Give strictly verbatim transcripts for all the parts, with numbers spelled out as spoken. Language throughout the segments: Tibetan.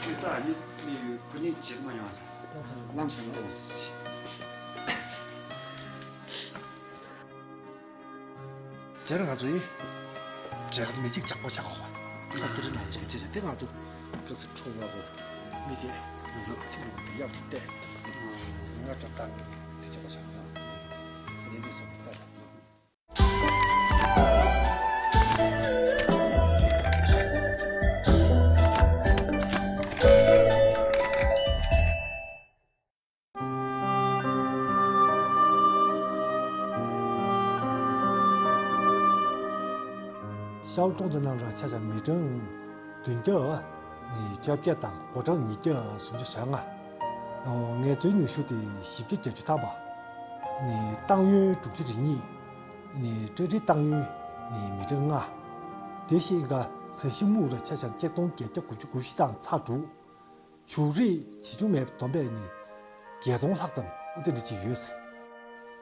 ཅིག་ད་ནི་མི་ཡུལ་ཁོ་གཉིས་བརྗེད་མ་ཡོང་ཟེར། ལམ་སེང་ལ་འོང་ཟེར། སྤྱིར་ང་ཚོ་ཡིས་གྲལ་མི་གཅིག་ཇག་པ་བཞག་གོ་བ། ད་དེ་རིང་ང་ཚོ་བྱེད་ཅེས་དེ་ང་ཚོ་སྐབས་སུ་འཁྲུངས་ལ་གོ་མི་དེ་ང་ཚོ་ཚིག་ལ་དེ་ཡག་ཏུ་བལྟས། ང་ད་ལྟ་དེ་ཇག་པ་བཞག་གོ་ངས་འདི་སོགས་ལྟ་དང་། ཤར་ཀྲོང་ཙེ་ནང་ལ་ཆ་བཞག་མི་གྲངས་བདུན་བརྒྱ་ནི་བཅོ་བརྒྱད་དང་སྒོ་གྲངས་ཉིས་བརྒྱ་སུམ་ཅུ་སོ་ལྔ། ངལ་རྩོལ་ནུས་ཤུགས་དེ་བཞི་བརྒྱ་བརྒྱད་ཅུ་ཐམ་པ། ནི་ཏང་ཡོན་དྲུག་ཅུ་རེ་གཉིས། ནི་གྲ་སྒྲིག་ཏང་ཡོན་ནི་མི་གྲངས་ལྔ། དེ་བཞིན་ག་ས་གཞི་སྨུག་ལ་ཆ་བཞག་ཆིག་སྟོང་བརྒྱད་བརྒྱ་དགུ་བཅུ་གོ་བཞི་དང་ཚེག་དྲུག། བྱུག་རིས་ཆེ་ཆུང་མེད་པར་བསྡོམས་པས་ནི་བརྒྱད་སྟོང་ལྷག་ཙམ་དེ་འདྲ་ཅིག་ཡོད།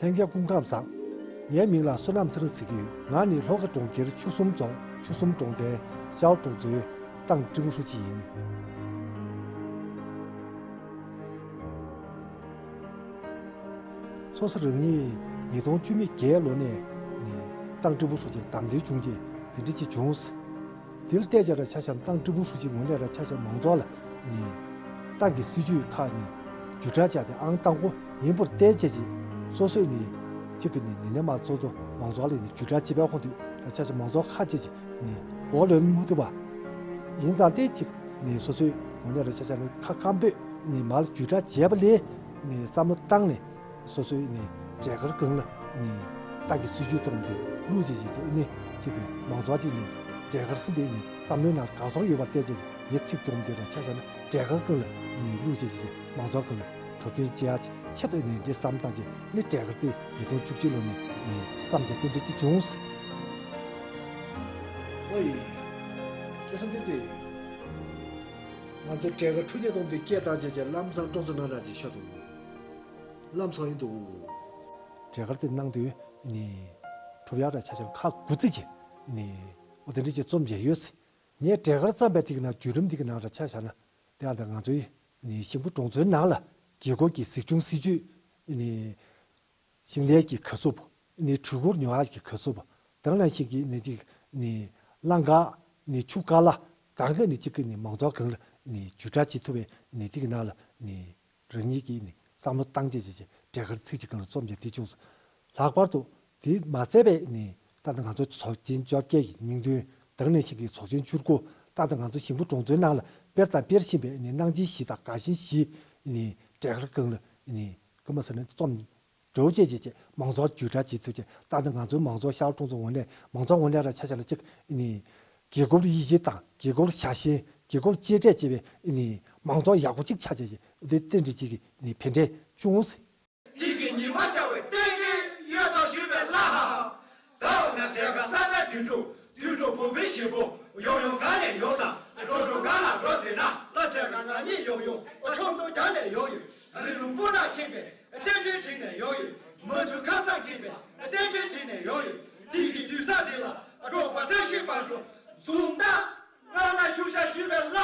ལྷན་རྒྱས་སྐུ་ཁམས་བཟང་། ངའི་མིང་ལ་བསོད་ནམས་ཚེ་རིང་ཟེར་གྱི་ཡོད། ང་ནི་ལྷོ་ཁ་གྲོང་ཁྱེར་ཆུ་གསུམ་རྫོང་ཆུ་གསུམ་གྲོང་རྡལ་ཤར་གྲོང་ཚོའི་ཏང་ཀྲི་པུའུ་ཧྲུའུ་ཅི་ཡིན། སོ་སོ་རང་ཉིད་ཉིས་སྟོང་བཅུ་མེད་བརྒྱད་ལོ་ནས་ནི་ཏང་ཀྲི་པུའུ་ཧྲུའུ་ཅིར་བདམས་ཐོན་བྱུང་རྗེས་དེ་འདྲ་ཅིག་བྱུང་། དེ་ལ་བལྟས་བྱས་ར་ཆ་བཞག་ཏང་ཀྲི་པུའུ་ཧྲུའུ་ཅི་ངོས་ནས་ར་ཆ་བཞག་མང་ཚོགས་ལ་ནི་ཏང་གི་སྲིད་ཇུས་ཁག་ནི་བརྒྱུད་བསྒྲགས་བྱས་ཏེ་ཨང་དང་པོ་ཡིན་པར་བརྟེན་བྱས་ཀྱི་སོ་སོས་ནི་གཅིག་གི་ནི་ཉི་མ་མ་ཚོགས་དུ་མང་ཚོགས་ལ་ནི་བརྒྱུད་བསྒྲགས་བྱེད་པའི་ཁོངས་དུ་ར་ཆ་བཞག་མང་ཚོགས་ཁག་ཅིག་གིས་ནི་མགོ་ལོན་མ་ཐུབ་པ་ཡིན་ཙང་དེ་གཅིག་ནི་སོ་སོའི་ངོས་ནས་ར་ཆ་བཞག་ནི་ཁ་སྐམ་པོས་ནི་མར་བརྒྱུད་བསྒྲགས་བྱས་པ་ལས་ནི་བསམ་བློ་བཏང་ནས། སོ་སོའི་ནི་གྲལ་མཁར་སྒང་ལ་ནི་ཏང་གི་སྲིད་ཇུས་བཏོན་ཏེ་བླུགས་བྱས་བྱས་ནི་གཅིག་གི་མང་ཚོགས་ཀྱི་ནི་གྲལ་མཁར་ཟིན་པའི་ནི་བསམ་བློའི་ནང་གང་སོང་ཡོད་པ་བལྟས་བྱས་ཡིག་ཚིག་བཏོན་ཏེ་ར་ཆ་བཞག་ན་གྲལ་མཁར་སྒང་ལ་ནི་བླུགས་བྱས་བྱས་མང་ཚོགས་སྒང་ལ་འགྲོ་དོན་བྱེད་ཡ་ཆེད་དུ་ནི་འདི་བསམ་བཏང་བྱས་ནི་གྲལ་མཁར་དེ་ཉིས་སྟོང་བཅུ་གཅིག་ལོ་ནས་ནི་བསམ་བྱས་དེ་འདྲ་ཅིག་བྱུང་། ཨོ་ཡིན། ཁྱེད་བསམ་གྱི་དེ། ང་ཚོ་གྲལ་མཁར་ཁྲུ་གཉིས་སྟོང་དེ་སྐད་བཏང་བྱས་བྱས་ལམ་སང་ཀྲོང་ཙེ་ནང་ལ་ཅིག་ཤོར་འདུག་ལམ་སང་ཡིན་འདུག་གྲལ་མཁར་དེ་གནང་དུས་ནི་ཁྲོ་ཡག་ར་ཆ་བཞག་ཁ་དགུ་ཙི་ཅིག་ནི་ཨོ་དེ་འདྲ་ཅིག་རྩོམ་བྱས་ཡོད། ངས་གྲལ་མཁར་བརྩམས་པའི་དེ་གི་ནང་བརྒྱུད་རིམ་དེ་གི་ནང་ར་ཆ་བཞག་ན་དེ་ཨ་ད་ང་ཚོའི་ནི་ཤིང་ཕུ་གྲོང་ཚོའི་ནང་ལ་རྒྱལ་ཁབ་ཀྱི་གཟིགས་སྐྱོང་སྲིད་ཇུས་ནི་ཞིང་ལས་ཀྱི་ག་སུབ་ནི་འཕྲུལ་འཁོར་ཉོ་ཡག་གི་ག་སུབ་དང་ནང་བཞིན་གྱི་ནི་དེ་ནི་རླངས་འཁོར་ནི་ཆུ་ཀ་ལ་གང་ག་ནི་གཅིག་གི་ནི་མང་ཚོགས་གང་ལ་ནི་བརྒྱུད་བསྒྲགས་བྱེད་ཐུབ་པའི་ནི་དེ་གི་ནང་ལ་ནི། རང་ཉིད་ཀྱིས་ནི་བསམ་བློ་བཏང་བྱས་བྱས་བྱས་གྲལ་མཁར་ཚིག་གཅིག་སྒང་ལ་རྩོམ་བྱས་དེ་བྱུང་སོང་། ལྷག་པར་དུ་དེ་མ་ཚད་པའི་ནི་ད་ལྟ་ང་ཚོ་ཚོགས་ཆེན་བཅོ་བརྒྱད་ཀྱི་སྙིང་དོན་དང་ནང་བཞིན་གྱི་ཚོགས་ཆེན་བཅུ་དགུ་ད་ལྟ་ང་ཚོ་ཞིང་ཕུ་གྲོང་ཚོའི་ནང་ལ་སྤེལ་དང་སྤེལ་བཞིན་པའི་ནི་གནང་སྦྱིན་བཞི་དང་དགའ་ཞེན་བཞི་ནི་གྲལ་མཁར་སྒང་ལ་ནི་སྐུ་མ་ཟེར་ནས་རྩོམ་འགྲོ་བྱས་བྱས་བྱས་མང་ཚོགས་བརྒྱུད་བསྒྲགས་བྱེད་ཐུབ་བྱས་ད་ལྟ་ང་ཚོའི་མང་ཚོགས་ཤར་གྲོང་ཚོ་ངོས་ནས་མང་ཚོགས་ངོས་ནས་ར་ཆ་བཞག་ན་གཅིག་ནི། དགེ་སྐོར་ཡིད་ཆེས་དང་དགེ་སྐོར་ཞག་ཤེས་དགེ་སྐོར་གཅེས་སྤྲས་བྱེད་པའི་ནི་མང་ཚོགས་ཡག་པོ་གཅིག་ཆགས་བྱས་ཏེ་རྟེན་འབྲེལ་གཅིག་གི་ནི་ཕན་འབྲས་བྱུང་སོང་། དེ་གི་ཉི་མ་ཤར་བའི་རྟེན་འབྲེལ་ཡོད་དོ་ཞུས་པའི་བླ་མ། ཟླ་བ་ན་དེ་ག་ས་ན་དུད་འགྲོ་དུད་འགྲོ་བུ་བུའི་ཞིག་པོ་ཡོང་ཡོང་ག་ནས་ཡོང་དང་འགྲོ་འགྲོ་ག་ལ་འགྲོ་ཟེར་ན་ལ་བྲེ་ག་ང་གཉིས་ཡོང་ཡོང་ཁྲོམ་ཐོག་རྒྱག་ནས་ཡོང་ཡོད། རི་ལུང་སྤོ་ན་ཁེངས་པའི་རྟེན་འབྲེལ་བྱས་ནས་ཡོང་ཡོད། མ་ཐུག་ཁ་སང་ཁེངས་པའི་རྟེན་འབྲེལ་བྱས་ནས་ཡོང་ཡོད། དེ་གི་དུས་ས་དེ་ལ་འགྲོགས་པ་བཀྲ་ཤིས་པ་འགྲོ། འཛུམ་མདངས་སྔ་ན་ཤུགས་ཤ་ཞུས་པའི་བླ།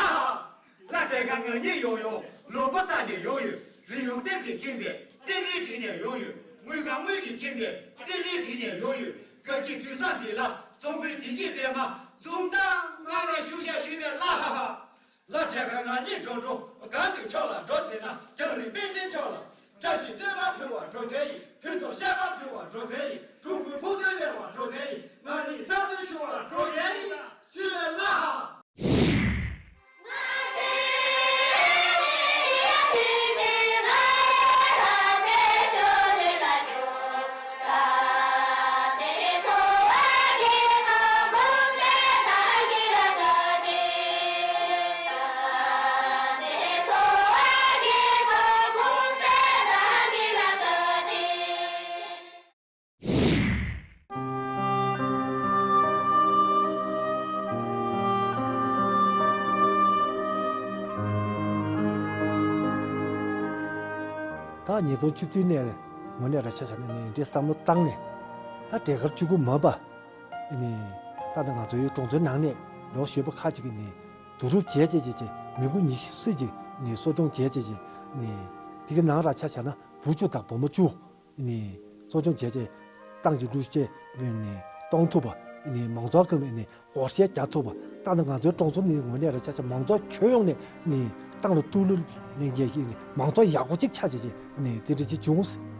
བླ་བྲེ་ག་ང་གཉིས་ཡོང་ཡོང་ལོ་པོ་བཏང་ནས་ཡོང་ཡོད། རི་ཡོང་གཏེར་གྱི་ཁེངས་པའི་རྟེན་འབྲེལ་བྱས་ནས་ཡོང་ཡོད། དངུལ་གང་དངུལ་གྱི་ཁེངས་པའི་རྟེན་འབྲེལ་བྱས་ནས་ཡོང་ཡོད། དགའ་སྐྱིད་དུས་ས་དེ་ལ་ཚོང་པའི་བདེ་སྐྱིད་པད་མ་འཛུམ་མདངས་སྔ་ན་ཤུགས་ཤ་ཞུས་པའི་བླ། ལ་བྲེ་ག་ང་གཉིས་འགྲོ་འགྲོ་གང་དུ་ཕྱོགས་ལ་འགྲོ་ཟེར་ན་རྒྱང་རིང་པཎ་ཆེན་ཕྱོགས་ལ། བཀྲ་ཤིས་བསྟོད་པ་ཕུལ་བར་འགྲོ་དེ་ཡིན། ཕུན་ཚོགས་བཤད་པ་ཕུལ་བར་འགྲོ་དེ་ཡིན། འཁྲུངས་སྐར་ཕུགས་འདུན་སླེབས་པར་འགྲོ་དེ་ཡིན། ང་གཉིས་བསམ་དོན་ཞུ་བར་འགྲོ་དེ་ཡིན། ཞུ་བའི་བླ། ད་ཉིས་སྟོང་བཅུ་བདུན་ནས་ངོས་ནས་ར་ཆ་བཞག་ནས་ནི་འདྲའི་བསམ་བློ་བཏང་ནས་ད་གྲལ་མཁར་བཅུ་དགུ་མ་པ་ནི་ད་ནི་ང་ཚོའི་གྲོང་ཚོའི་ནང་ནས་ལོ་གཞོན་པ་ཁག་ཅིག་གིས་ནི་ བསྡུ་རུབ་བྱས་བྱས་བྱས་བྱས་མི་འགོ་ཉི་ཤུ་ཙམ་ཅིག་ནི་གསོ་སྐྱོང་བྱས་བྱས་བྱས་ནི་དེ་གི་ནང་ར་ཆ་བཞག་ན་བུ་བཅུ་དང་བུ་མོ་བཅུ་ནི་གསོ་སྐྱོང་བྱས་བྱས་ཏང་གི་ཀྲུའུ་ཞི་ནི་གཏོང་ཐུབ་པ་ནི་མང་ཚོགས་ཀྱི་ནི་བགོ་བཤའ་རྒྱག་ཐུབ་པ། ད་ནི་ང་ཚོའི་གྲོང་ཚོ་ནི་ངོས་ནས་ར་ཆ་བཞག་མང་ཚོགས་ཁྱོན་ཡོངས་ནས་ནི་ཏང་ལ་བསྟོད་གླུ་ལེན་མཁན་ཞིག་ནི་མང་ཚོགས་ཡག་པོ་ཅིག་ཆགས་བྱས་བྱས་ནི་དེ་འདྲ་ཅིག་བྱུང་།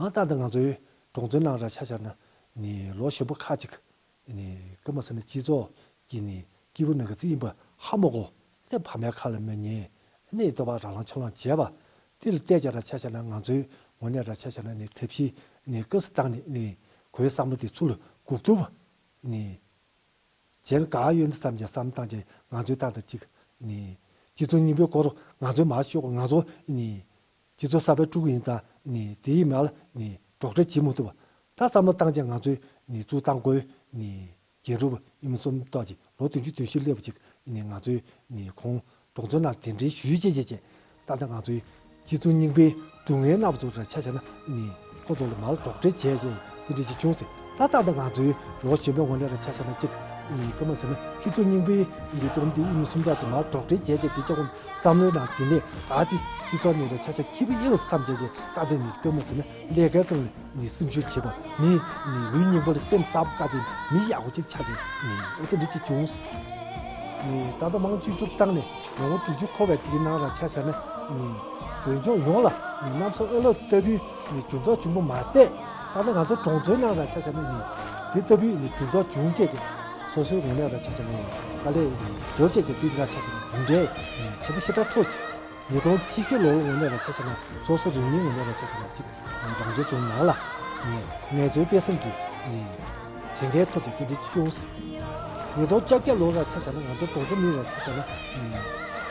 ཨ་ད་ལྟ་ང་ཚོའི་གྲོང་ཚོའི་ནང་ར་ཆ་བཞག་ན་ནི་ལོ་གཞོན་པ་ཁག་ཅིག་ནི་སྐུ་མ་ཟེར་ན་སྤྱི་ཚོགས་ཀྱི་ནི་སྐྱིད་པོ་ནི་ག་ཚོད་ཡིན་པ་ཧ་མ་གོ། ནི་ཕ་མའི་ཁ་ལ་མི་ཉན། ནི་ལྟོ་ཕག་ར་ལང་ཆ་ལང་བྱས་པ་དེ་ལ་བལྟས་ཀྱང་ར་ཆ་བཞག་ན་ང་ཚོའི་ངོས་ནས་ར་ཆ་བཞག་ན་ནི་ཐབས་ཤེས་ནི་སྐུ་སུ་བཏང་ནས་ནི་ཁོའི་བསམ་བློ་དེ་ཚུར་ལ་འགུག་ཐུབ་པ་ནི། གཞན་ག་ཡོད་ན་བསམ་ཀྱང་བསམ་བཏང་ཀྱང་ང་ཚོའི་ཏང་དང་གཅིག་ནི་སྤྱི་ཚོགས་རྙིང་པའི་སྐོར་ང་ཚོའི་མར་ཤོག་ང་ཚོ་ནི་སྤྱི་ཚོགས་གསར་པ་དཀྲུག་གི་ཡིན་ཙང་ནི་དེའི་མར་ནི་གྲོགས་རེས་བྱེད་མི་ཐུབ་པ། ད་བསམ་བློ་བཏང་ཀྱང་ང་ཚོའི་ནི་གཙུག་ཏང་ཁོའི་ནི་རྒན་རབས་ཨིན་སུམ་ཏོག་ཅིག་ལོ་བདུན་ཅུ་དོན་བཞི་སླེབས་པ་ཅིག་ནི་ང་ཚོའི་ནི་ཁོང་གྲོང་ཚོའི་ནང་གདན་འདྲེན་ཞུས་བྱས་བྱས་བྱས། ད་ལྟ་ང་ཚོའི་སྤྱི་ཚོགས་རྙིང་པའི་སྡུག་བསྔལ་རྣམ་པ་ཚོ་ར་ཆ་བཞག་ན་ནི་ཁོ་ཚོ་ལ་མར་གྲོགས་འབྲེལ་བྱས་བྱས་དེ་འདྲ་ཅིག་བྱུང་ཟེར། ད་ལྟ་ད་ང་ཚོའི་ལོ་གཞོན་པའི་ངོས་ནས་ར་ཆ་བཞག་ན་གཅིག་ནི་སྐུ་མ་ཟེར་ན་སྤྱི་ཚོགས་རྙིང་པའི་ཡི་སྟོང་འདི་ཨིན་སུམ་ར་ཚོ་མར་གྲོགས་འབྲེལ་བྱས་བྱས་དེ་ཅག་ཁོང་བསམ་བློའི་ནང་དེ་ནས་ཨ་ཙི་སྤྱི་ཚོགས་ནས་ར་ཆ་བཞག་ཁྱི་པི་ཨེ་བ་བསམ་བྱས་བྱས་ད་ལྟ་ནི་སྐུ་མ་ཟེར་ན་ལས་ཀའི་སྒང་ལ་ནི་སེམས་ཤུགས་བྱེད་པ་ནི་ནི་ལུས་རྙིང་པ་ལ་སེམས་གསར་པ་བཀའ་ཅན་མི་ཡག་པོ་ཅིག་ཆགས་ཏེ་ནི་ཨོ་དེ་འདྲ་ཅིག་བྱུང་། ནི་ད་ལྟ་མང་སྤྱི་སྤྱོད་བཏང་ནས་ལོ་ངོ་དྲུག་ཅུ་འཁོར་བའི་དེ་གི་ནང་ར་ཆ་བཞག་ན་ནི་བོད་ལྗོངས་ཡོངས་ལ་ནི་གནམ་ས་ཨ་ལོ་ལྟ་བུའི་ནི་འགྱུར་ལྡོག་བྱུང་པ་མ་ཟད། ད་ལྟ་ང་ཚོ་གྲོང་ཚོའི་ནང་ར་ཆ་བཞག་ན་ནི་དེ་ལྟ་བུའི་ནི་འགྱུར་ལྡོག་བྱུང་བྱས་ཏེ་སོ་སོའི་ངོས་ནས་ར་ཆ་བཞག་ན་ནི་དཀའ་ལས་བརྒྱབ་བྱས་ཏེ་དེ་འདྲ་ཆ་བཞག་ན་གྲུབ་འབྲས་ཆེན་པོ་ཞེ་དྲག་ཐོབ་ཟེར། ཉིས་སྟོང་ཉི་ཤུ་ལོའི་ངོས་ནས་ར་ཆ་བཞག་ན་སོ་སོ་རང་ཉིད་ངོས་ནས་ར་ཆ་བཞག་ན་གཅིག་རང་སྐྱོང་ལྗོངས་ནང་ལ་ངལ་རྩོལ་དཔེ་བཟང་གི་མཛད་འགན་ཐོབ་པའི་སྐད་འཕྲིན་བྱུང་། ཉིས་སྟོང་བཅོ་བརྒྱད་ལོ་ར་ཆ་བཞག་ན་ང་ཚོ་གྲོང་ཚོ་མི་ར་ཆ་བཞག་ན་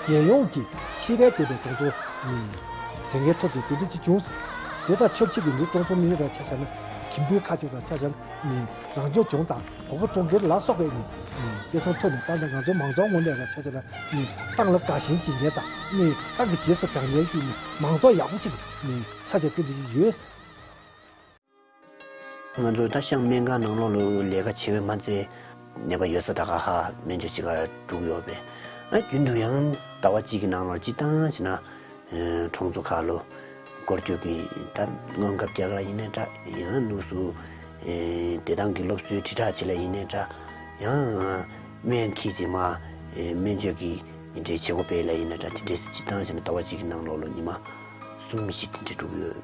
རྒྱལ་ཡོངས་ཀྱི་ཤེས་རབ་ལྡན་པའི་གྲོང་ཚོ་མཛད་འགན་ཐོབ་པའི་སྐད་འཕྲིན་ཅིག་བྱུང་། དེ་དང་ཆབས་ཅིག་གི་ནི་གྲོང་ཚོ་མི་ར་ཆ་བཞག་ན་ཁྱིམ་སྤུན་ཁག་ཅིག་ར་ཆ་བཞག་ན་རང་སྐྱོང་ལྗོངས་དང་གོ་པ་གྲོང་ཁྱེར་ལ་སོགས་པའི་ནི་སྐལ་བཟང་ཐོག་ནས་ད་ལྟ་ང་ཚོ་མང་ཚོགས་ངོས་ནས་ར་ཆ་བཞག་ན་ནི་ཏང་ལ་དགའ་ཞེན་བྱེད་མཁན་དང་ནི་ཏང་གི་རྗེས་སུ་འབྲང་མཁན་གྱི་ནི་མང་ཚོགས་ཡག་པོ་ཅིག་ནི་ཆ་བཞག་སྐད་འཕྲིན་ཅིག་ཡོད། ང་ཚོ་ད་ཤང་སྨན་ཁང་ནང་ལོགས་ལ་ལས་ཀ་བྱེད་པའི་མ་ཚད་ནད་པ་ཡོད་ས་ད་ག་ཧ་སྨན་བཅོས་བྱེད་ག་འགྲོ་གི་ཡོད་པས། ཨ་རྒྱུན་དུ་ཡང་ཟླ་བ་གཅིག་གི་ནང་ལོགས་སྤྱིར་བཏང་བྱས་ན་ཨེ་གྲོང་ཚོ་ཁག་ལ་སྐོར་སྐྱོད་ཀྱི་ད་དངངས་སྐབས་རྒྱག་ག་ཡིན་ནའི་འདྲ། ཡང་ནུས་སུ་ཨེ་བདེ་ཐང་གི་སློབ་གསོའི་དྲིལ་བསྒྲགས་བྱེད་ལ་ཡིན་ནའི་འདྲ། ཡང་སྨན་ཁྱི་རྗེས་མ་ཨེ་སྨན་བཅོས་ཀྱི་འདྲའི་བྱེད་སྒོ་སྤེལ་ལ་ཡིན་ནའི་འདྲ། དེ་འདྲའི་སྤྱིར་བཏང་བྱས་ན་ཟླ་བ་གཅིག་གི་ནང་ལོགས་ལ་ཉི་མ་གསུམ་བཞི་དེ་འདྲའི་འགྲོ་གི་ཡོད།